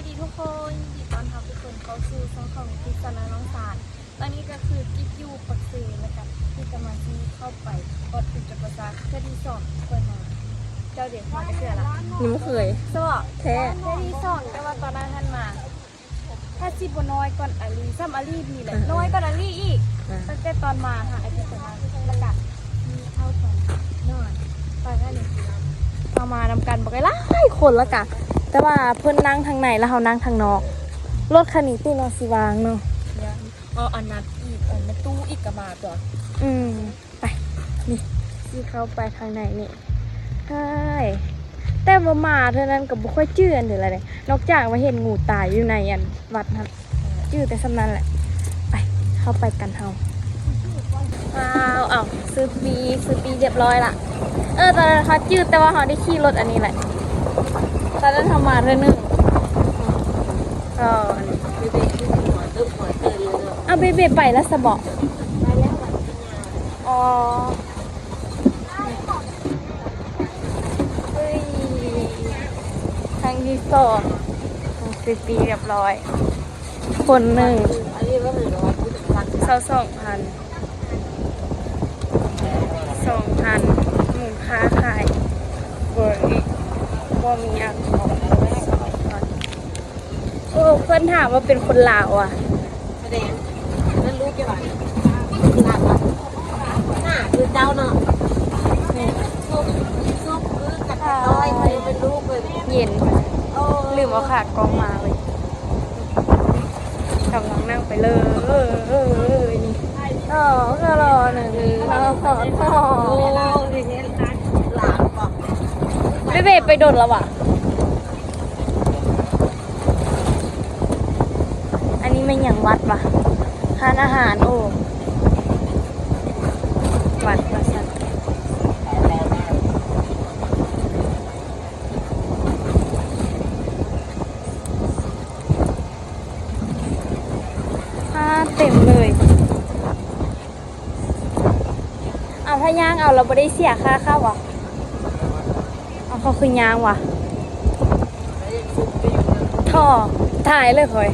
ສະບາຍດີທຸກຄົນ ຍິນດີຕ້ອນຮັບທຸກຄົນເຂົ້າສູ່ຊ່ອງຂອງກິກສາວນ້ອຍນ້ອງສານ. ຕອນນີ້ກໍຄືກິກຢູ່ປາກເຊ ແລ້ວກໍກິກກຳລັງຊິເຂົ້າໄປວັດພູຈຳປາສັກເທື່ອທີສອງຂ້ອຍມາ. ເຈົ້າເດ ມາຈັກເທື່ອລະ? ຍັງບໍ່ເຄີຍ. ຊະເບາະ? ແທ້. ເທື່ອທີສອງ ແຕ່ວ່າຕອນນັ້ນຫັ້ນມາ ຖ້າຊິບໍ່ນ້ອຍກວ່າອາລີ ສ່ຳອາລີນີ້ແຫຼະ ເອີ ນ້ອຍກວ່າອາລີອີກ. ອ່າ ຕັ້ງແຕ່ຕອນມາຫາອາທິດກ່ອນນັ້ນ ແລ້ວກະມີເຂົ້າໄປນອນ ໄປນັ້ນນີ້ ເຮົາມານຳກັນບັກຫຼາຍຄົນ ແລ້ວກະ ແຕ່ວ່າເພິ່ນນັ່ງທາງໃນ ແລ້ວເຮົານັ່ງທາງນອກ. ລົດຄັນນີ້ຕິເນາະ ຊິວ່າງເນາະ. ເອີ ອັນນັ້ນອີກ ອັນແມ່ຕູ້ອີກກະມາຕົວະ. ອືມ. ໄປ ນີ້ ຊິເຂົ້າໄປທາງໃນນີ້. ເຮີ້ຍ ແຕ່ວ່າມາເທື່ອນັ້ນກໍບໍ່ຄ່ອຍຈື່ອັນໃດລະເດ້ ນອກຈາກວ່າເຫັນງູຕາຍຢູ່ໃນອັນວັດຫັ້ນ ຈື່ແຕ່ສ່ຳນັ້ນແຫຼະ. ໄປ ເຂົ້າໄປກັນເຮົາ. ວ້າວ ເອົ້າ ຊື້ປີ້ ຊື້ປີ້ຮຽບຮ້ອຍລະ. ເອີ ຕອນນັ້ນເຮົາຈື່ແຕ່ວ່າເຮົາໄດ້ຂີ່ລົດອັນນີ້ແຫຼະ ຕອນນັ້ນເຮົາມາເທື່ອໜຶ່ງ. ເອີ ອັນນີ້ ເບເບ ເອົາ ເບເບໄປລະຊະເບາະ? ອໍ ເຮີ້ຍ ຄັ້ງທີສອງ ຊື້ປີ້ຮຽບຮ້ອຍ ຄົນໜຶ່ງ ຊາວສອງພັນ ສອງພັນ ມູນຄ່າຂາຍ ເວີຍ ບໍ່ມີອັກຂອງ. ໂອ້ ເພິ່ນຖາມວ່າເປັນຄົນລາວຫວາ? ສະແດງ ນັ້ນລູກເຈົ້າຫວາ? ຫຼານຫວາ? ໜ້າຄືເຈົ້າເນາະ. ນີ້ ຊຸບ ຊຸບຄືກັນ ນ້ອຍ ເພິ່ນເປັນລູກເພິ່ນ. ເຢັນ ໂອ້ ລືມເອົາຂາກອງມາເວີຍ. ກຳລັງນັ່ງໄປເລີຍ ເອີ ເອີ ເອີ ນີ້ ໂອ້ ກໍລໍໜຶ່ງ ລໍ ລໍ ລໍ ໂອ້ ເບເບໄປດົນລະຫວາ? ອັນນີ້ແມ່ນຫຍັງ ວັດຫວາ? ຮ້ານອາຫານ ໂອ້ ວັດວ່າຊັ້ນ. ອ່າ ເຕັມເລີຍ. ເອົາ ຖ້າຍ່າງເອົາ ລາວບໍ່ໄດ້ເສຍຄ່າເຂົ້າຫວາ? ເອົາ ເຂົາຄືຍ່າງຫວາ? ທໍ້ ຕາຍເລີຍຂ້ອຍ.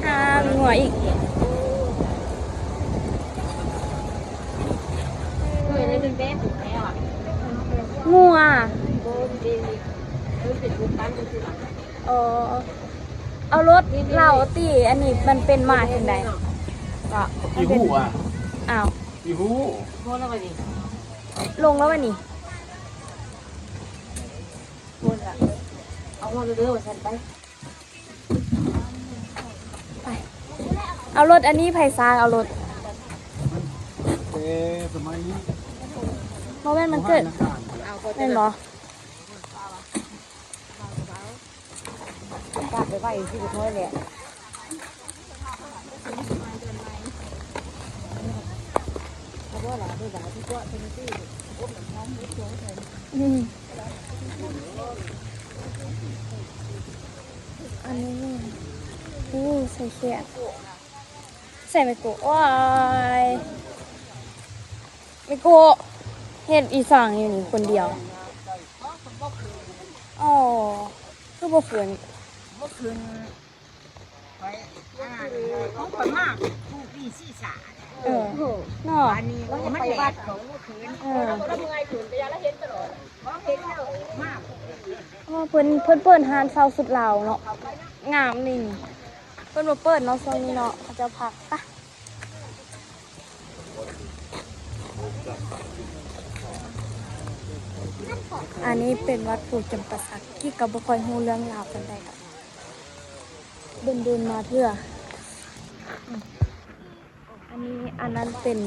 ອ່າ ມີງົວອີກ. ງົວ ອໍ ເອົາລົດລາວຕິ ອັນນີ້ມັນເປັນໝາກຈັ່ງໃດ? ອີ່ຫູ່ອະ. ອ້າວ ອີ່ຫູ່. ລົງແລ້ວບາດນີ້ ເອົາຮອດເດີວ່າຊັ້ນໄປ. ໄປ ເອົາລົດ ອັນນີ້ໃຜສ້າງເອົາລົດ? ແຕ່ສະໄໝນີ້ ບໍ່ແມ່ນມັນເກີດ ແມ່ນບໍ່? ກາບໄປໄວ້ທີ່ຮຽບຮ້ອຍແລ້ວ. ອືມ. ອັນນີ້ ໂອ້ ໃສ່ແຂນ ໃສ່ໄມໂກະ. ໂອ້ຍ ໄມໂກະ ເຮັດອີ່ສັງຢູ່ນີ້ຄົນດຽວ? ອໍ ຄືບໍ່ຂຶ້ນ? ບໍ່ຂຶ້ນ. ຂ້ອຍ ອ່າ ຂອງຂ້ອຍມາຜູ້ປີສີສາ. ເອີ ເນາະ ອັນນີ້ມັນແດດ ເອີ ມາ ເອີ ເພິ່ນ ເພິ່ນເປີດຮ້ານເຊົ່າຊຸດລາວເນາະ ງາມນີ້. ເພິ່ນບໍ່ເປີດເນາະ ຊ່ວງນີ້ເນາະ ເຂົາເຈົ້າພັກ. ປະ ອັນນີ້ເປັນວັດພູຈຳປາສັກ ກິກກໍບໍ່ຄ່ອຍຮູ້ເລື່ອງລາວປານໃດດອກ ດົນໆມາເທື່ອ. ອັນນີ້ ອັນນັ້ນເປັນ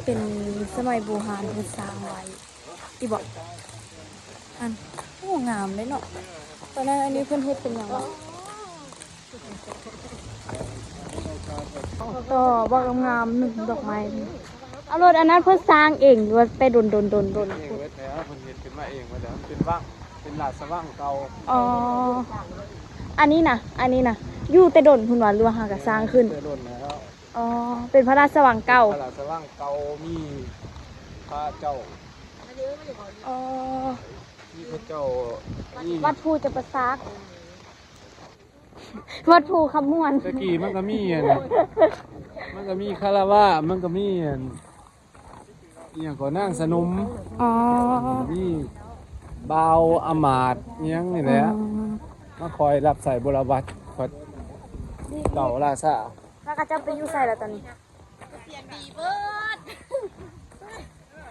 ເປັນສະໄໝບູຮານເພິ່ນສ້າງໄວ້ ອີ່ບໍ? ອັນ ໂອ້ ງາມເດ້ເນາະ. ຕອນນັ້ນ ອັນນີ້ເພິ່ນເຮັດເປັນຫຍັງວະ? ຕໍ່ບັກງາມໆ ໜຶ່ງດອກໄມ້. ເອົາລົດ ອັນນັ້ນເພິ່ນສ້າງເອງ ຫຼືວ່າແຕ່ດົນໆໆໆ? ເອງເບິດແລ້ວ ເພິ່ນເຮັດຂຶ້ນມາເອງເບິດແລ້ວ ເປັນວັງ ເປັນລາຊະວັງເກົ່າ. ອໍ ອັນນີ້ນະ ອັນນີ້ນະ ຢູ່ແຕ່ດົນພຸ້ນຫວາ ຫຼືວ່າຫາກະສ້າງຂຶ້ນ? ແຕ່ດົນແລ້ວ. ອໍ ເປັນພະລາຊະວັງເກົ່າ ເປັນພະລາຊະວັງເກົ່າ ມີພະເຈົ້າ ອໍ ນີ້ເຂົາເຈົ້າ ນີ້ ວັດພູຈຳປາສັກ ວັດພູຄຳມ່ວນ. ແຕ່ກີ້ມັນກໍມີອັນ ມັນກໍມີຄາລະວະ ມັນກໍມີອັນ ອີ່ຫຍັງກໍນາງສະໜົມ ອໍ ມີບ່າວອາມາດ ອີ່ຫຍັງນີ້ແຫຼະ ອືມ ມາຄອຍຮັບໃຊ້ບົວລະວັດ ເຈົ້າລາຊາ. ແລ້ວເຂົາເຈົ້າໄປຢູ່ໃສລະຕອນນີ້? ສຽງດີເບີດ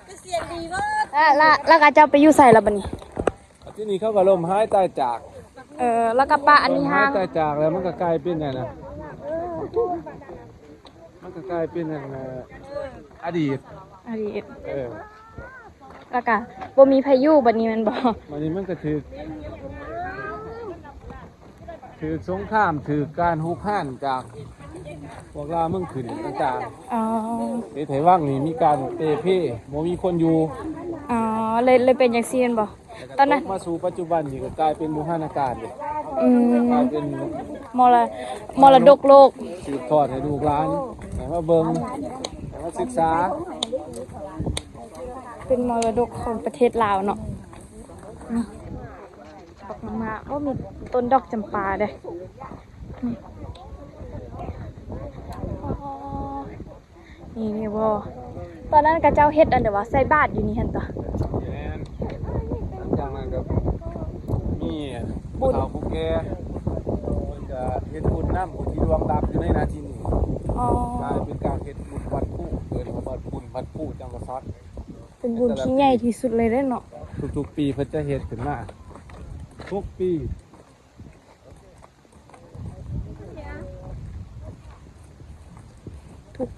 ຄືສຽງດີເບີດ ແລ້ວ ແລ້ວ ແລ້ວເຂົາເຈົ້າໄປຢູ່ໃສລະບັດນີ້? ທີນີ້ເຂົາກໍລົ້ມຫາຍຕາຍຈາກ ເອີ ແລ້ວກໍປະອັນນີ້ ລົ້ມຫາຍ ຫາງ ຕາຍຈາກ ແລ້ວມັນກໍກາຍເປັນອັນນັ້ນນະ ມັນກໍກາຍເປັນອັນ ອະດີດ ອະດີດ ເອີ ແລ້ວກໍບໍ່ມີໃຜຢູ່ບັດນີ້ແມ່ນບໍ່? ບັດນີ້ມັນກໍຖືກ ຖືກສົງຄາມ ຖືກການຮຸກຮານຈາກພວກລາວເມືອງຂຶ້ນຕ່າງໆ ອໍ ເຮັດໃຫ້ວັງນີ້ມີການເປ່ເພ ບໍ່ມີຄົນຢູ່ ອໍ ເລີຍ ເລີຍເປັນຈັ່ງຊີ້ແມ່ນບໍ່? ຕອນນັ້ນ ແລ້ວກໍຕົກມາສູ່ປັດຈຸບັນນີ້ກໍກາຍເປັນບູຮານາການເດ້ ອືມ ກາຍເປັນມໍລະ ມໍລະດົກໂລກ ສືບທອດໃຫ້ລູກຫຼານ ໃຫ້ມາເບິ່ງ ໃຫ້ມາສຶກສາ ເປັນມໍລະດົກຂອງປະເທດລາວເນາະ ນີ້ ບັກງາມໆ ໂອ້ ມີຕົ້ນດອກຈຳປາເດ້ ນີ້ ນີ້ ນີ້ບໍ່ ຕອນນັ້ນເຂົາເຈົ້າເຮັດອັນໃດວະ ໃສ່ບາດຢູ່ນີ້ຫັ້ນຕົວະ ແມ່ນ ຫຼັງຈາກນັ້ນກໍມີຜູ້ເຖົ້າຜູ້ແກ່ ເພິ່ນກໍເຮັດບຸນນຳ ຜູ້ທີ່ລ່ວງລັບຢູ່ໃນໜ້າທີ່ນີ້ ອໍ ກາຍເປັນການເຮັດບຸນວັດພູ ເອີ້ນວ່າວັດ ບຸນວັດພູຈຳປາສັກ ເປັນບຸນທີ່ໃຫຍ່ທີ່ສຸດເລີຍເດ້ເນາະ ທຸກໆປີເພິ່ນຈະເຮັດຂຶ້ນມາ ທຸກປີ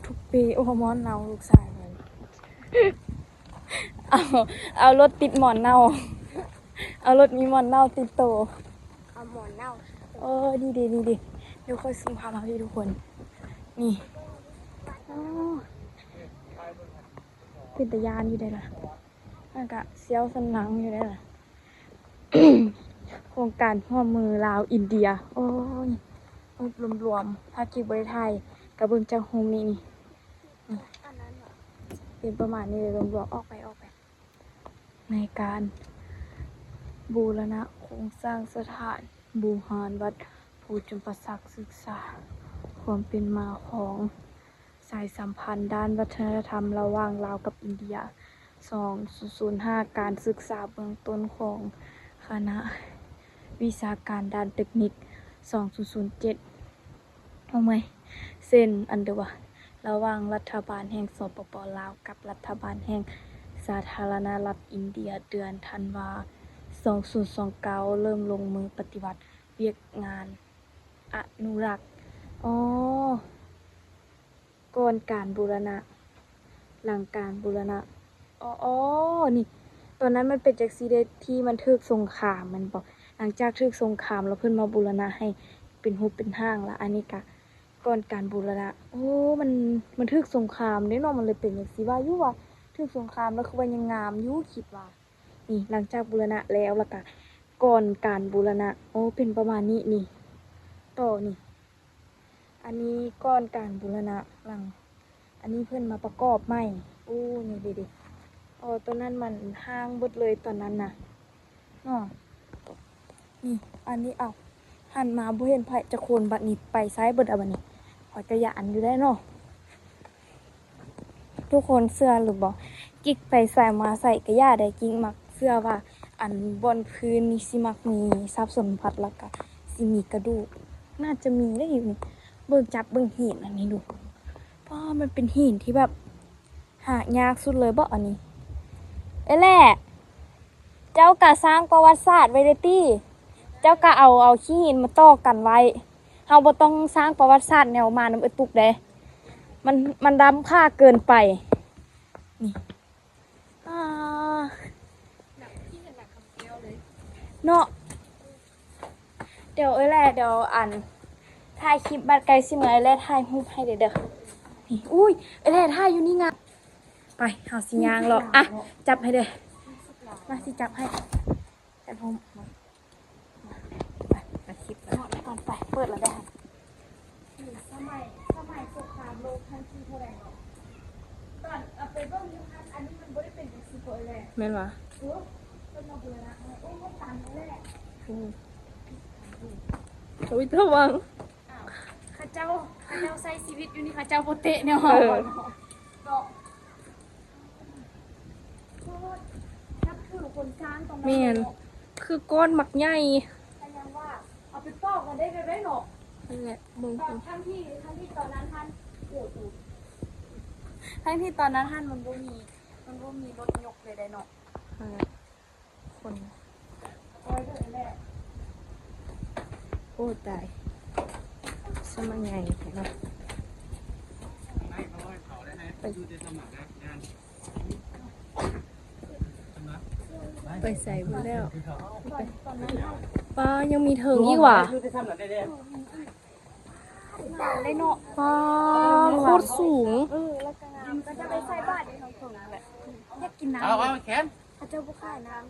ທຸກໆປີ ໂອ້ ໝອນເນົ່າລູກຊາຍເພິ່ນ ເອົາ ເອົາລົດຕິດໝອນເນົ່າ ເອົາລົດມີໝອນເນົ່າຕິດໂຕ ເອົາໝອນເນົ່າ ເອີ ດີໆ ດີໆ ດຽວຂ້ອຍຊູມພາບມາໃຫ້ທຸກຄົນ ນີ້ ໂອ້ ເປັນຕາຢ້ານຢູ່ເດ້ລະ ມັນກະສ່ຽວສັນຫຼັງຢູ່ເດ້ລະ ໂຄງການຮ່ວມມືລາວອິນເດຍ ໂອ້ຍ ຮູບລວມໆ ຖ້າກິກບໍ່ໄດ້ຖ່າຍ ກະເບິ່ງຈາກຮູບນີ້ ນີ້ ນີ້ ເປັນປະມານນີ້ເລີຍ ລວມໆ ອອກໄປ ອອກໄປ ໃນການບູລະນະໂຄງສ້າງສະຖານບູຮານວັດພູຈຳປາສັກ ສຶກສາຄວາມເປັນມາຂອງ ສາຍສຳພັນດ້ານວັດທະນະທຳລະຫວ່າງລາວກັບອິນເດຍ ສອງສູນສູນຫ້າ ການສຶກສາເບື້ອງຕົ້ນຂອງຄະນະວິຊາການດ້ານເຕັກນິກ ສອງສູນສູນເຈັດ ເອົາໃໝ່ ເຊັນອັນເດວ່າ ລະຫວ່າງລັດຖະບານແຫ່ງ ສປປ ລາວ ກັບລັດຖະບານແຫ່ງສາທາລະນະລັດອິນເດຍ ເດືອນທັນວາ ສອງສູນສອງເກົ້າ ເລີ່ມລົງມືປະຕິບັດວຽກງານອະນຸລັກ ອໍ ກ່ອນການບູລະນະ ຫຼັງການບູລະນະ ອໍ ອໍ ນີ້ ຕອນນັ້ນມັນເປັນຈັ່ງຊີ້ເດ້ ທີ່ມັນຖືກສົງຄາມແມ່ນບໍ່? ຫຼັງຈາກຖືກສົງຄາມແລ້ວເພິ່ນມາບູລະນະໃຫ້ເປັນຮູບເປັນຮ່າງລະ ອັນນີ້ກະກ່ອນການບູລະນະ ໂອ້ ມັນ ມັນຖືກສົງຄາມເດ້ເນາະ ມັນເລີຍເປັນຈັ່ງຊີ້ ວ່າຢູ່ວ່າຖືກສົງຄາມແລ້ວຄືວ່າຍັງງາມຢູ່ ຄິດວ່າ ນີ້ ຫຼັງຈາກບູລະນະແລ້ວ ແລ້ວກະກ່ອນການບູລະນະ ໂອ້ ເປັນປະມານນີ້ ນີ້ ຕໍ່ນີ້ ອັນນີ້ກ່ອນການບູລະນະ ຫຼັງ ອັນນີ້ເພິ່ນມາປະກອບໃໝ່ ໂອ້ ນີ້ເດ ເດ ໂອ້ ຕອນນັ້ນມັນຮ້າງເບິດເລີຍຕອນນັ້ນນະ ເນາະ ນີ້ ອັນນີ້ ເອົ້າ ຫັນມາບໍ່ເຫັນໃຜຈັກຄົນ ບັດນີ້ໄປໃສເບິດລະບັດນີ້ ຂ້ອຍກະຢ້ານຢູ່ໄດ໋ເນາະ ທຸກຄົນເຊື່ອຫຼືບໍ່? ກິກໄປໃສມາໃສກະຢ່າໄດ້ ກິກມັກເຊື່ອວ່າ ອັນ ບ່ອນພື້ນນີ້ຊິມັກມີຊັບສົມບັດ ແລ້ວກະຊິມີກະດູກ ໜ້າຈະມີໄດ໋ຢູ່ນີ້ ເບິ່ງ ຈັບເບິ່ງຫີນອັນນີ້ດູ ປ້າ ມັນເປັນຫີນທີ່ແບບຫາຍາກສຸດເລີຍເບາະ ອັນນີ້ ເອີຍແຫຼະ ເຈົ້າກະສ້າງປະຫວັດສາດໄວ້ເດ້ຕິ ເຈົ້າກະເອົາ ເອົາຂີ້ຫີນມາຕໍ່ກັນໄວ້ ເຮົາບໍ່ຕ້ອງສ້າງປະຫວັດສາດແນວມານຳເອື້ອຍຕຸກເດ້ ມັນ ມັນລ້ຳຄ່າເກີນໄປ ນີ້ ອ່າ ເນາະ ດຽວເອື້ອຍແຫຼະ ດຽວ ອັນ ຖ່າຍຄລິບບັດໃກ້ຊິເມືອ ເອື້ອຍແຫຼະຖ່າຍຮູບໃຫ້ເດີ້ ນີ້ ອຸ້ຍ ເອື້ອຍແຫຼະຖ່າຍຢູ່ນີ້ງາມ ໄປ ເຮົາຊິຍ່າງເລາະ ອ່ະ ຈັບໃຫ້ເດີ້ ມາ ຊິຈັບໃຫ້ ຈັບໃຫ້ ໄປ ຕັດຄລິບກ່ອນ ໄປ ເປີດແລ້ວໄດ້ຫັ້ນ ສະໄໝ ສະໄໝສົງຄາມໂລກຄັ້ງທີເທົ່າໃດເນາະ? ຕອນເອົາໄປເບິ່ງຢູ່ຫັ້ນ ອັນນີ້ມັນບໍ່ໄດ້ເປັນຈັ່ງຊີ້ເລີຍ ແມ່ນຫວາ? ເອີ ເພິ່ນມາບູລະນະໃໝ່ ໂອ້ ມັນຕັນແຫຼະ ອືມ ໂອ້ຍ ລະວັງ ອ້າວ ເຂົາເຈົ້າ ເຂົາເຈົ້າໃຊ້ຊີວິດຢູ່ນີ້ ເຂົາເຈົ້າບໍ່ເຕະແນວເຮົາ ເອີ ເນາະ. ນັບຖືຄົນສ້າງຕ້ອງ ແມ່ນ ເນາະ ຄືກ້ອນບັກໃຫຍ່ ແສດງວ່າເອົາໄປປອກກັນໄດ້ເລີຍເນາະ ນັ້ນແຫຼະ ເບິ່ງ ທັງທີ່ ທັງທີ່ຕອນນັ້ນຫັ້ນ ໂອ້ໂຫ ທັງທີ່ຕອນນັ້ນຫັ້ນມັນບໍ່ມີ ມັນບໍ່ມີລົດຍົກເລີຍເດ້ເນາະ ນັ້ນແຫຼະ ຄົນ ໂອ້ ຕາຍ ສະມາໃຫຍ່ແທ້ເນາະ ໄປ ໄປໃສເບິດແລ້ວ? ປ້າ ຍັງມີເທິງອີກຫວາ? ເລີຍເນາະ ປ້າ ໂຄດສູງ ເອີ ແລ້ວກໍງາມ ກໍຈະໄປໃສ່ບາດຢູ່ທາງເທິງນັ້ນແຫຼະ ຢາກກິນນ້ຳ ເອົາ ເອົາແຂນ ເຂົາເຈົ້າບໍ່ຂາຍນ້ຳ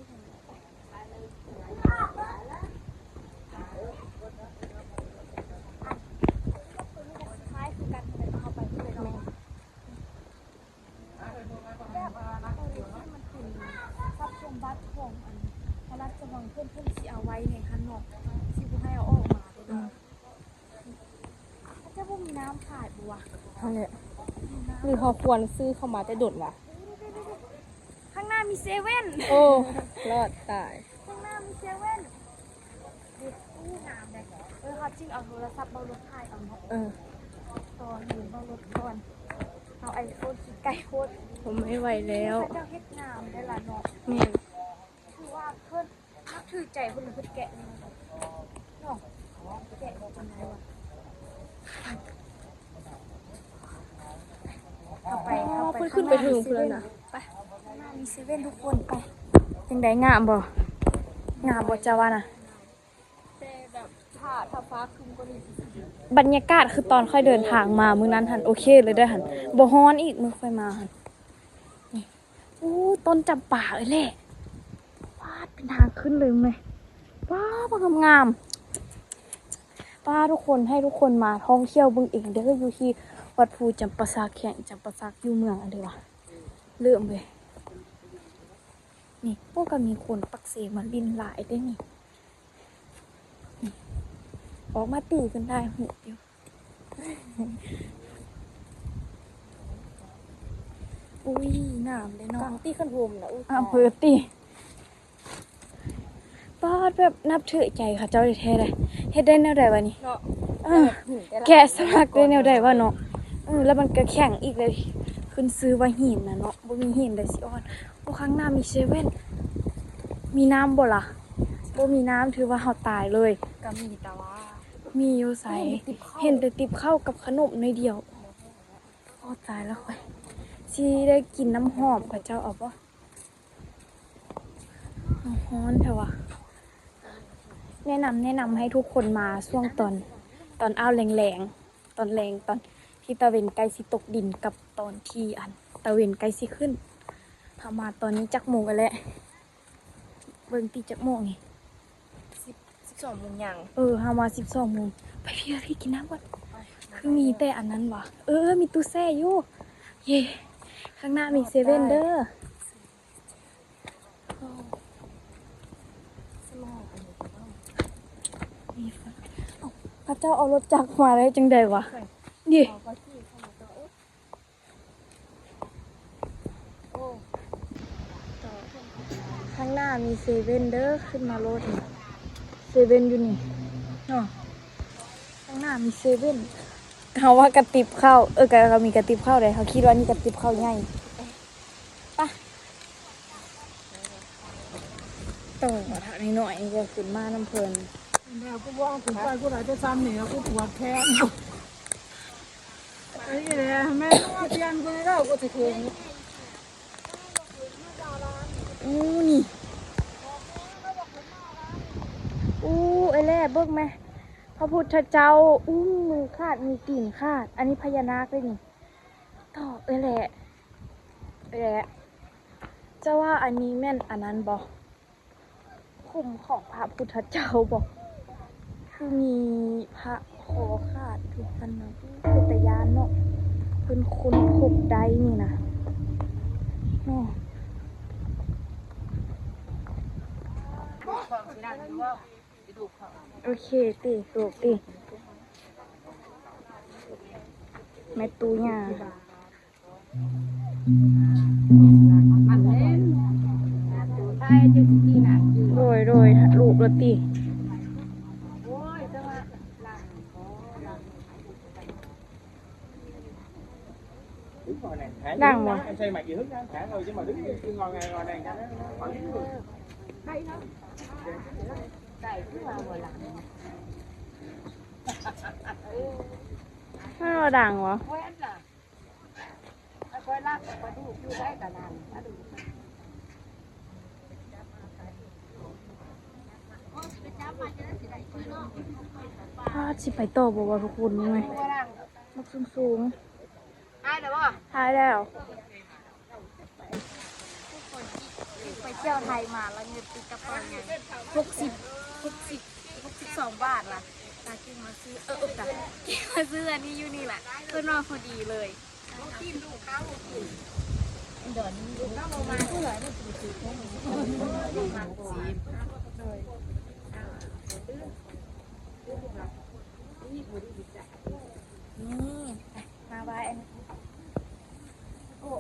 ຄ້າຍຄືກັນ ເຮົາໄປເລີຍເນາະ ແມ່ນ ແບບ ເອີ ທີ່ມັນເປັນຊັບສົມບັດຂອງອັນພະລາຊະວັງ ເພິ່ນ ເພິ່ນຊິເອົາໄວ້ໃນຫັ້ນເນາະ ຊິບໍ່ໃຫ້ເອົາອອກມາເດ້ ອືມ ເຂົາເຈົ້າບໍ່ມີນ້ຳຂາຍບໍ່ວະ? ຫັ້ນແຫຼະ ຫຼືເຮົາຄວນຊື້ເຂົ້າມາແຕ່ດົນວະ? ຂ້າງໜ້າມີເຊເວັ່ນ ໂອ້ ລອດຕາຍ ຂ້າງໜ້າມີເຊເວັ່ນ ນີ້ງາມເດ້ ເອີ ເຮົາຈຶ່ງເອົາໂທລະສັບເບົາລົດຖ່າຍເອົາເນາະ ເອີ ຕໍ່ເຫັນເບົາລົດກ່ອນ ເອົາໄອໂຟນຂີ້ໄກ່ໂພດ ບໍ່ໄຫວແລ້ວ ເຂົາເຈົ້າເຮັດງາມເດ້ລະເນາະ ແມ່ນ ຄືວ່າເພິ່ນ ນັບຖືໃຈເພິ່ນ ເພິ່ນແກະເນາະ ແກະເອົາຈັ່ງໃດວະ ເຂົ້າໄປ ເຂົ້າໄປ ເພິ່ນຂຶ້ນໄປເທິງພຸ້ນແລ້ວນະ ໄປ ຂ້າງໜ້າມີເຊເວັ່ນທຸກຄົນ ໄປ ຈັ່ງໃດ ງາມບໍ່? ງາມບໍ່ເຈົ້າວ່ານະ? ແຕ່ແບບ ຖ້າ ຖ້າຟ້າຄຶ້ມກວ່ານີ້ ບັນຍາກາດຄືຕອນຂ້ອຍເດີນທາງມາມື້ນັ້ນຫັ້ນ ໂອເຄເລີຍເດີ້ຫັ້ນ ບໍ່ຮ້ອນອີກມື້ຂ້ອຍມາຫັ້ນ ນີ້ ໂອ້ ຕົ້ນຈຳປາເອີຍແຫຼະ ປາດ ເປັນທາງຂຶ້ນເລີຍແມ່ ປາດ ງາມໆ ປາດ ທຸກຄົນ ໃຫ້ທຸກຄົນມາທ່ອງທ່ຽວເບິ່ງເອງເດີ້ ຢູ່ທີ່ວັດພູຈຳປາສັກ ແຂວງຈຳປາສັກ ຢູ່ເມືອງອັນໃດວະ ເລີ່ມເລີຍ ນີ້ ໂອ້ ກໍມີຄົນປາກເຊມາຫຼິ້ນຫຼາຍເດ້ນີ້ ອອກມາຕີກັນໄດ້ຫູດຢູ່ ອຸ້ຍ ງາມເດ້ເນາະ ກາງຕີຄັນໂຮມນະ ອຸ້ຍ ອຳເພີຕີ ປາດ ແບບນັບຖືໃຈເຂົາເຈົ້າແທ້ໆເດ້ ເຮັດໄດ້ແນວໃດວະນີ້ ເນາະ ເອີ ແກະສະຫຼັກໄດ້ແນວໃດວະເນາະ ເອີ ແລ້ວມັນກໍແຂງອີກເລີຍ ຂຶ້ນຊື່ວ່າຫີນນະເນາະ ບໍ່ມີຫີນໃດຊິອ່ອນ ໂອ້ ຂ້າງໜ້າມີເຊເວັ່ນ ມີນ້ຳບໍ່ລະ? ບໍ່ມີນ້ຳ ຖືວ່າເຮົາຕາຍເລີຍ ກໍມີແຕ່ວ່າ ມີຢູ່ໃສ? ເຫັນແຕ່ຕິບເຂົ້າ ເຫັນແຕ່ຕິບເຂົ້າກັບຂະໜົມໜ້ອຍດຽວ ໂອ້ ຕາຍແລ້ວຂ້ອຍ ຊິໄດ້ກິນນ້ຳຫອມ ເຂົາເຈົ້າເອົາບໍ່? ຮ້ອນແທ້ຫວາ ແນະນຳ ແນະນຳໃຫ້ທຸກຄົນມາຊ່ວງຕອນ ຕອນອ້າວແລງໆ ຕອນແລງ ຕອນທີ່ຕາເວັນໃກ້ຊິຕົກດິນ ກັບຕອນທີ່ອັນຕາເວັນໃກ້ຊິຂຶ້ນ ເຮົາມາຕອນນີ້ຈັກໂມງກັນແລ້ວ? ເບິ່ງຕິ ຈັກໂມງນີ້? ສິບ ສິບສອງໂມງຫຍັງ? ເອີ ເຮົາມາສິບສອງໂມງ ໄປພີ່ ພີ່ ກິນນ້ຳກ່ອນ ຄືມີແຕ່ອັນນັ້ນຫວາ ເອີ ມີຕູ້ແຊ່ຢູ່ ເຢ້ ຂ້າງໜ້າມີເຊເວັ່ນເດີ້ ເຂົາເຈົ້າເອົາລົດຈັກມາໄດ້ຈັ່ງໃດຫວາ ນີ້ ໂອ້ ຂ້າງໜ້າມີເຊເວັ່ນເດີ້ ຂຶ້ນມາໂລດນີ້ ເຊເວັ່ນຢູ່ນີ້ເນາະ ຂ້າງໜ້າມີເຊເວັ່ນ ເຮົາວ່າກະຕິບເຂົ້າ ເອີ ກະ ກະມີກະຕິບເຂົ້າເດ້ ເຮົາຄິດວ່ານີ້ກະຕິບເຂົ້າໃຫຍ່ ປະ ໂຕບັກນ້ອຍໆນີ້ກໍຂຶ້ນມານຳເພິ່ນ ແລ້ວກູວ່າກູໄປກູໄດ້ແຕ່ຊ່ຳນີ້ ແລ້ວກູປວດແຂນ ອັນນີ້ແຫຼະ ແມ່ນວ່າປ່ຽນກູໄດ້ແລ້ວກູຊິເຖິງ ໂອ້ ນີ້ ໂອ້ ເອີຍແຫຼະ ເບິ່ງແມະ ພະພຸດທະເຈົ້າ ໂອ້ ມືຂາດ ມີຕີນຂາດ ອັນນີ້ພະຍານາກເດ້ນີ້ ໂຕ ເອີຍແຫຼະ ເອີຍແຫຼະ ເຈົ້າວ່າອັນນີ້ແມ່ນອັນນັ້ນບໍ່? ຂຸມຂອງພະພຸດທະເຈົ້າບໍ? ຄືມີພະຄໍຂາດຢູ່ຫັ້ນນະ ເປັນຕາຢ້ານເນາະ ເພິ່ນຄົ້ນພົບໄດ້ນີ້ນະ ໂອ້ ໂອເຄຕິ ໂຕກຕິ ແມ່ຕູ້ຍ່າ. ໂດຍ ໂດຍ ລູບໂລດຕິ. ດັງບໍ່? ມັນບໍ່ດັງບໍ່? ອ້າ ຊິໄປຕໍ່ບໍ່ວະທຸກຄົນ? ເມື່ອຍ ມັກສູງໆ. ຖ່າຍແລ້ວບໍ່? ຖ່າຍແລ້ວ. ໄປທ່ຽວໄທມາ ແລ້ວເງິນຕິດກະເປົາໃຫຍ່ ຫົກສິບ ຫົກສິບ ຫົກສິບສອງບາດລະ ຕາກິນມາຊື້ ເອີ ຕາກິນມາຊື້ອັນນີ້ຢູ່ນີ້ແຫຼະ ເພິ່ນວ່າພໍດີເລີຍ. ນີ້ ມາໄວ້ອັນນີ້ ໂອ້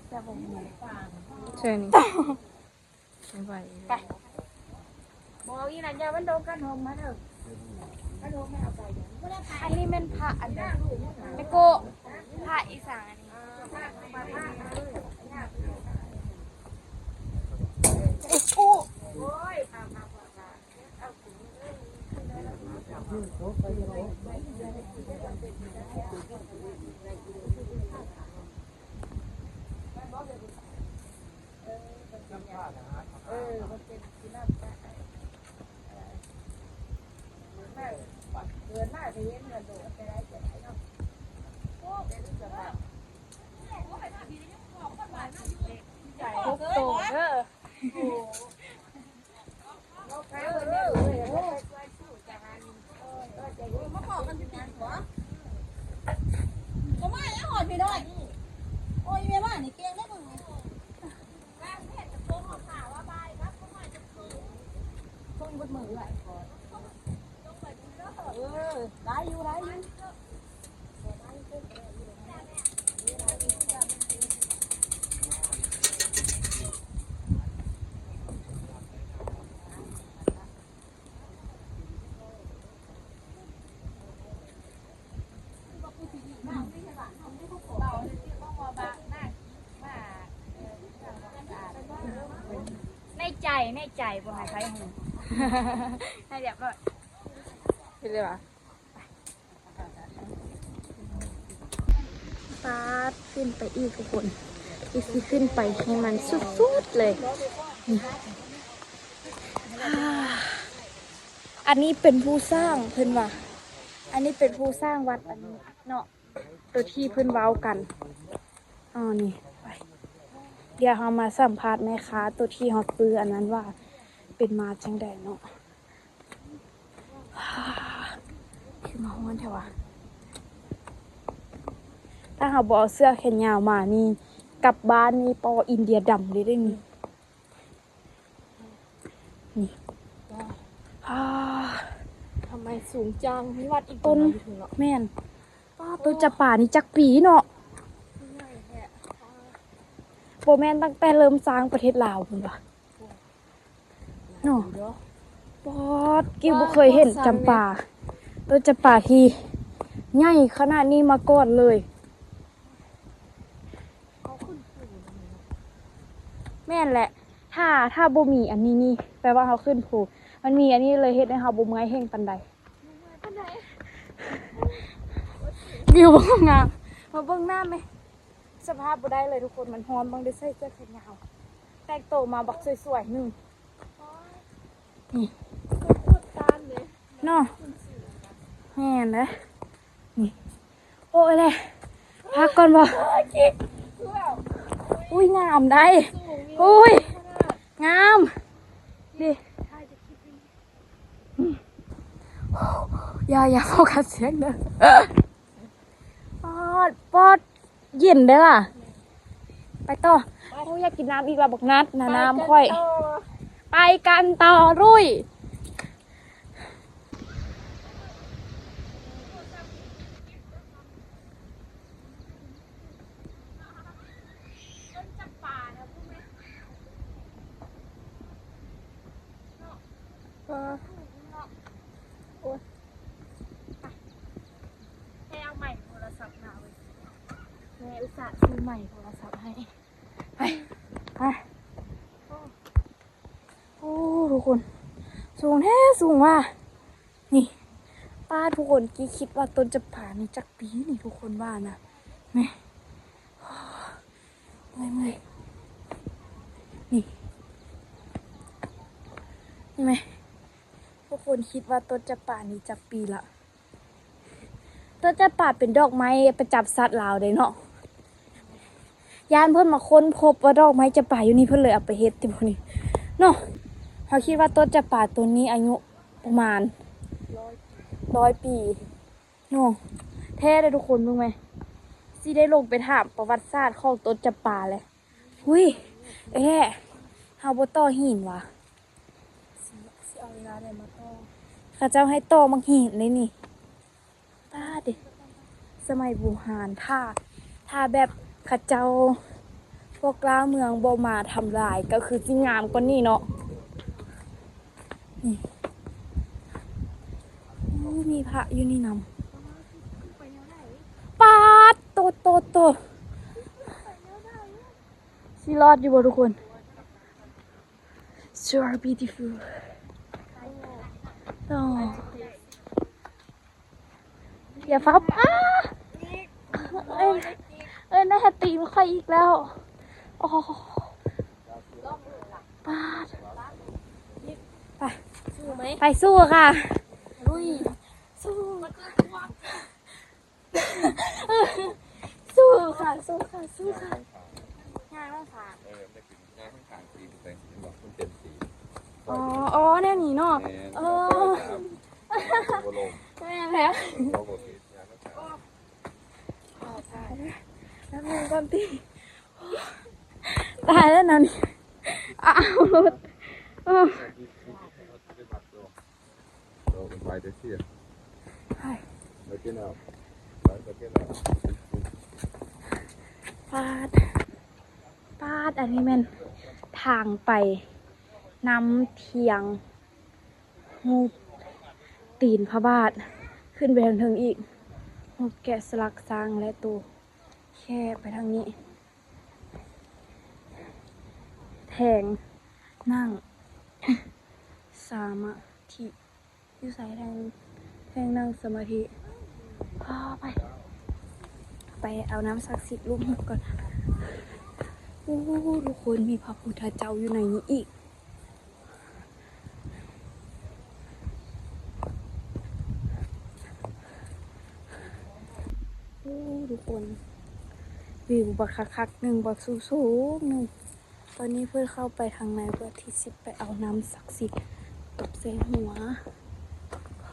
ແຊບບໍ່? ເຊີນນີ້ ໄປ ບໍ່ ອີ່ນັ້ນ ຢ່າມັນດົງກັນຫົມມາເດີ ກັນຫົມມາເອົາໄປ. ອັນນີ້ແມ່ນພະອັນໃດ? ແມ່ໂກ ພະອີ່ສັງອັນນີ້? ໂອ້ ໂອ້ຍ ຫົກໂຕເດີ. ມາພໍ້ກັນຢູ່ນີ້ບໍ? ບໍ່ມາແລ້ວ ຮອດພີ່ນ້ອຍ. ໂອ້ຍ ແມ່ບ້ານນີ້ເກັ່ງເດ້ມຶງ. ເພິ່ງເບິດມື້ເອື້ອຍ. ເອີ ໄດ້ຢູ່ ໄດ້ຢູ່. ໃນໃຈ ໃນໃຈ ບໍ່ໃຫ້ໃຜຮູ້ ໃຫ້ຮຽບຮ້ອຍ. ເຮັດໄດ້ຫວາ? ປາດ ຂຶ້ນໄປອີກທຸກຄົນ ອີກ ຊິຂຶ້ນໄປໃຫ້ມັນສຸດໆເລີຍ. ອັນນີ້ເປັນຜູ້ສ້າງ ເພິ່ນວ່າ ອັນນີ້ເປັນຜູ້ສ້າງວັດອັນນີ້ເນາະ ໂຕທີ່ເພິ່ນເວົ້າກັນ. ອໍ ນີ້ ໄປ ດຽວເຮົາມາສຳພາດແມ່ຄ້າໂຕທີ່ເຮົາຊື້ອັນນັ້ນວ່າເປັນມາຈັ່ງໃດເນາະ. ຄືມາຮ້ອນແທ້ວະ. ຖ້າເຮົາບໍ່ເອົາເສື້ອແຂນຍາວມານີ້ ກັບບ້ານນີ້ ປໍອິນເດຍດຳເລີຍເດ້ນີ້. ນີ້ ວ້າວ ອ້າ ທຳໄມສູງຈັງ? ມີວັດອີກ ຕົ້ນ ຢູ່ເທິງເນາະ. ແມ່ນ. ປ້າ ຕົ້ນຈຳປານີ້ຈັກປີເນາະ? ໃຫຍ່ແທ້. ບໍ່ແມ່ນຕັ້ງແຕ່ເລີ່ມສ້າງປະເທດລາວພຸ້ນຫວາ? ເນາະ ປອດ ກິວບໍ່ເຄີຍເຫັນຈຳປາ ຕົ້ນຈຳປາທີ່ໃຫຍ່ຂະໜາດນີ້ມາກ່ອນເລີຍ. ແມ່ນແຫຼະ ຖ້າ ຖ້າບໍ່ມີອັນນີ້ນີ້ ແປວ່າເຮົາຂຶ້ນພູ ມັນມີອັນນີ້ເລີຍ ເຮັດໃຫ້ເຮົາບໍ່ເມື່ອຍແຮງປານໃດ. ວິວບໍ່ງາມ ມາເບິ່ງນ້ຳແມ. ສະພາບບໍ່ໄດ້ເລີຍທຸກຄົນ ມັນຮ້ອນ ເບິ່ງໄດ້ໃສ່ເສື້ອແຂນຍາວ ແຕ່ງໂຕມາບັກສວຍໆໜຶ່ງ ນີ້ ເນາະ ແມ່ນເດ້ ນີ້ ໂອ້ຍແຫຼະ ພັກກ່ອນບໍ່? ອຸ້ຍ ງາມໄດ໋ ອຸ້ຍ ງາມ ນີ້ ຢ່າ ຢ່າໂຟກັສສຽງເດີ ປອດ ປອດ. ເຢັນເດ້ລະ. ໄປຕໍ່. ໂອ້ຍ ຢາກກິນນ້ຳອີກລະບັກນັດນະ. ນ້ຳຂ້ອຍ. ໄປກັນຕໍ່ລຸຍ. ເອີ ໂອ້ຍ ແມ່ເອົາໃໝ່ໂທລະສັບມາເວີຍ ແມ່ອຸດສ່າຊື້ໃໝ່ໂທລະສັບໃຫ້. ໄປ ໄປ. ໂອ້ ທຸກຄົນ ສູງແທ້ສູງວ່າ. ນີ້ ປ້າ ທຸກຄົນ ກີ້ຄິດວ່າຕົ້ນຈຳປານີ້ຈັກປີນີ້ ທຸກຄົນວ່ານະ. ແມ່ ເມື່ອຍໆ ນີ້ ເຫັນໄໝ ທຸກຄົນ ຄິດວ່າຕົ້ນຈຳປານີ້ຈັກປີລະ? ຕົ້ນຈຳປາເປັນດອກໄມ້ປະຈຳຊາດລາວເດ້ເນາະ. ຢ້ານເພິ່ນມາຄົ້ນພົບວ່າດອກໄມ້ຈຳປາຢູ່ນີ້ ເພິ່ນເລີຍເອົາໄປເຮັດຕິບໍ່ນີ້ເນາະ. ເຮົາຄິດວ່າຕົ້ນຈຳປາຕົ້ນນີ້ອາຍຸປະມານຮ້ອຍປີເນາະ. ແທ້ເດ້ທຸກຄົນ ເບິ່ງແມ ຊິໄດ້ລົງໄປຖາມປະຫວັດສາດຂອງຕົ້ນຈຳປາແຫຼະ. ຫຸ້ຍ ເອີ ເຮົາບໍ່ຕໍ່ຫີນຫວາ? ຊິ ຊິເອົາເວລາໃດມາຕໍ່? ເຂົາເຈົ້າໃຫ້ຕໍ່ໝາກຫີນເດ້ນີ້. ປ້າເດ ສະໄໝບູຮານ ຖ້າ ຖ້າແບບເຂົາເຈົ້າ ພວກລ່າເມືອງບໍ່ມາທຳລາຍ ກໍຄືຊິງາມກວ່ານີ້ເນາະ. ນີ້ ໂອ້ ມີພະຢູ່ນີ້ນຳ. ປາດໂຕ ໂຕ ໂຕ ຊິລອດຢູ່ບໍ່ທຸກຄົນ? So beautiful. ໂອ້ ຢ່າຟ້າວ ອ້າ ເອີ້ນ ເອີ້ນໄດ້ຫາຕີນຂ້ອຍອີກແລ້ວ. ໂອ້ ປາດ ໄປ ໄປສູ້ຄ່ະ. ລຸຍ ສູ້ ສູ້ຄ່ະ ສູ້ຄ່ະ ສູ້ຄ່ະ. ຍ່າງຂ້າງ ເອີ ມັນໄດ້ຂຶ້ນຍ່າງຂ້າງຕີນແປງເຫັນບໍ່? ມັນເປັນຕີນ. ອໍ ອໍ ແນວນີ້ເນາະ. ແມ່ນ ເອີ ບໍ່ລົງ ແມ່ນແລ້ວ. ບໍ່ ບໍ່ຜິດ ຍ່າງຂ້າງ. ຕາຍແລ້ວ ແປັບໜຶ່ງກ່ອນຕິ ຕາຍແລ້ວນະນີ້. ອ້າວ ເອີ. So, right here. ປາດ ປາດ ອັນນີ້ແມ່ນທາງໄປນຳທຽງ ຮູບຕີນພະບາດ ຂຶ້ນໄປທາງເທິງອີກ ຮູບແກະສະຫຼັກຊ້າງ ແລະ ໂຕແຄບໄປທາງນີ້. ແທ່ງນັ່ງສະມາທິ ຢູ່ໃສ? ແທ່ງ ແທ່ງນັ່ງສະມາທິ. ພາໄປ ໄປເອົານ້ຳສັກສິດລູບຫົວກ່ອນ. ໂອ້ ທຸກຄົນ ມີພະພຸດທະເຈົ້າຢູ່ໃນນີ້ອີກ. ໂອ້ ທຸກຄົນ ວິວບັກຄັກໆໜຶ່ງ ບັກສູງໆໜຶ່ງ. ຕອນນີ້ເພິ່ນເຂົ້າໄປທາງໃນເພື່ອທີ່ຊິໄປເອົານ້ຳສັກສິດຕົບໃສ່ຫົວ. ປ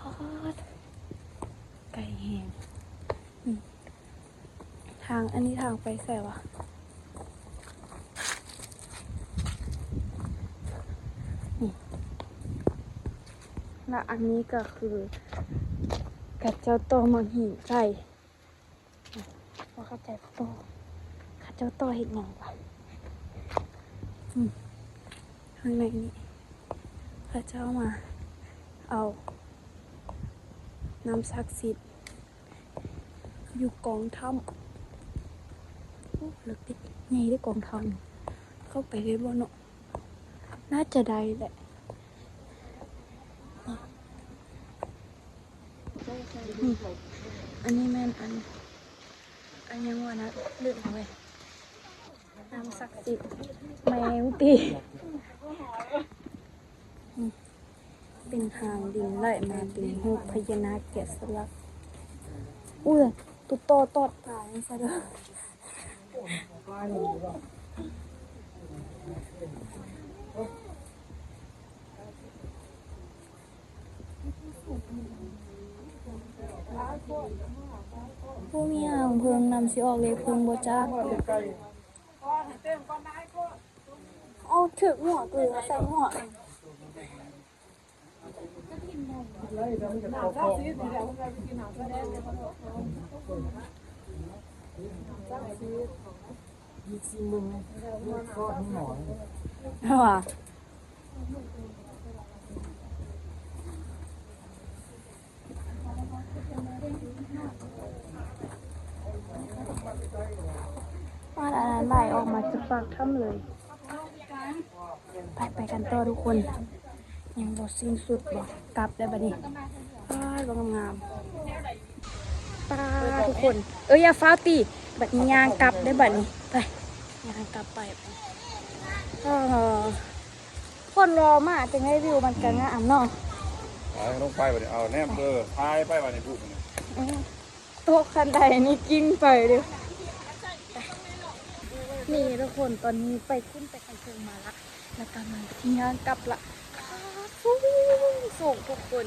າດ ໄກແຮງ. ນີ້ ທາງ ອັນນີ້ທາງໄປໃສວະ? ນີ້ ແລະ ອັນນີ້ກໍຄື ເຂົາເຈົ້າຕໍ່ໝາກຫີນໃສ່. ບໍ່ເຂົ້າໃຈຕໍ່ ເຂົາເຈົ້າຕໍ່ເຮັດຫຍັງວະ? ອືມ ຂ້າງໃນນີ້ ເຂົາເຈົ້າມາເອົານ້ຳສັກສິດ ຢູ່ກອງຖ້ຳ. ໂອ້ ເລິກເດ ໃຫຍ່ເດກອງຖ້ຳ. ເຂົ້າໄປໄດ້ບໍ່ເນາະ? ໜ້າຈະໄດ້ແຫຼະ. ນີ້ ອັນນີ້ແມ່ນອັນ ອັນຫຍັງວະນະ ລືມເອົາໄວ້. ນ້ຳສັກສິດ ແມ່ນຕິ. ເປັນທາງດິນໄຫຼມາເປັນຮູບພະຍານາກແກະສະຫຼັກ. ອຸ້ຍ ຕຸດຕໍ່ຕອດຕາຍຊະເດີ້. ຜູ້ມີອາ ເພິ່ງນຳຊິອອກເລກເພິ່ງບໍ່ຈັກ. ເອົາ ຖືກຫົວ ຄືໃສ່ຫົວ. ປາດອັນນັ້ນໄຫຼອອກມາຈາກປາກຖ້ຳເລີຍ. ໄປ ໄປກັນຕໍ່ທຸກຄົນ. ຍັງບໍ່ສິ້ນສຸດບໍ່? ກັບໄດ້ບັດນີ້. ປາດ ບໍ່ງາມໆ. ປາດ ທຸກຄົນ. ເອີຍ ຢ່າຟ້າວຕີ. ບັດນີ້ຍ່າງກັບໄດ້ບັດນີ້. ໄປ ຍ່າງກັບໄປ. ເອີ ຄົນລໍມາຈັ່ງໃດ ວິວມັນກະງາມເນາະ. ໄປ ລົງໄປບັດນີ້. ເອົາ ແນມ ເອີ ຖ່າຍໄປບັດນີ້ ຮູບນີ້. ເອີ ຕົກຄັນໃດນີ້ກິນໄປເດີ້. ນີ້ທຸກຄົນ ຕອນນີ້ໄປຂຶ້ນໄປ ໄປເທິງມາລະ ແລ້ວກະກຳລັງຊິຍ່າງກັບລະ. ຂາສູງໆ ທຸກຄົນ.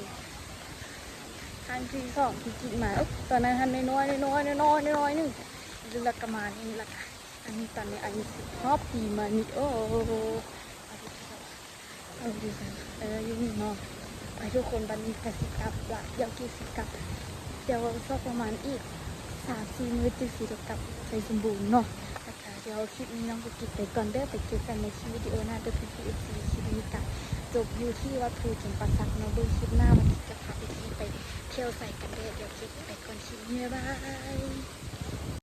ຄັ້ງທີສອງທີ່ກິນມາ ເອີ ຕອນນັ້ນຫັ້ນນ້ອຍໆ ນ້ອຍໆ ນ້ອຍໆ ນ້ອຍໆໜຶ່ງ ແລ້ວກະມານີ້ ແລ້ວກະອັນນີ້ ຕອນນີ້ອັນນີ້ຮອບປີມານີ້. ໂອ້ ເອົາດີໆ ເອີ ຢູ່ນີ້ເນາະ. ໄປທຸກຄົນ ບັດນີ້ກະຊິກັບລະ ດຽວກິດຊິກັບ ດຽວສັກປະມານອີກສາມສີ່ມື້ຈຶ່ງຊິໄດ້ກັບໄຊສົມບູນເນາະ. ແລ້ວກະດຽວຄລິບນີ້ນ້ອງກະກິດໄປກ່ອນເດີ້. ໄປເຈີກັນໃນຄລິບວິດີໂອໜ້າເດີ້ພີ່ໆ ເອັຟຊີ. ຄລິບນີ້ກະຈົບຢູ່ທີ່ວັດພູຈຳປາສັກເນາະ. ເບິ່ງຄລິບໜ້າວ່າກິດຈະພາໄປທີ່ ໄປທ່ຽວໃສກັນແດ່. ດຽວກິດໄປກ່ອນ ຄລິບນີ້ ບາຍບາຍ.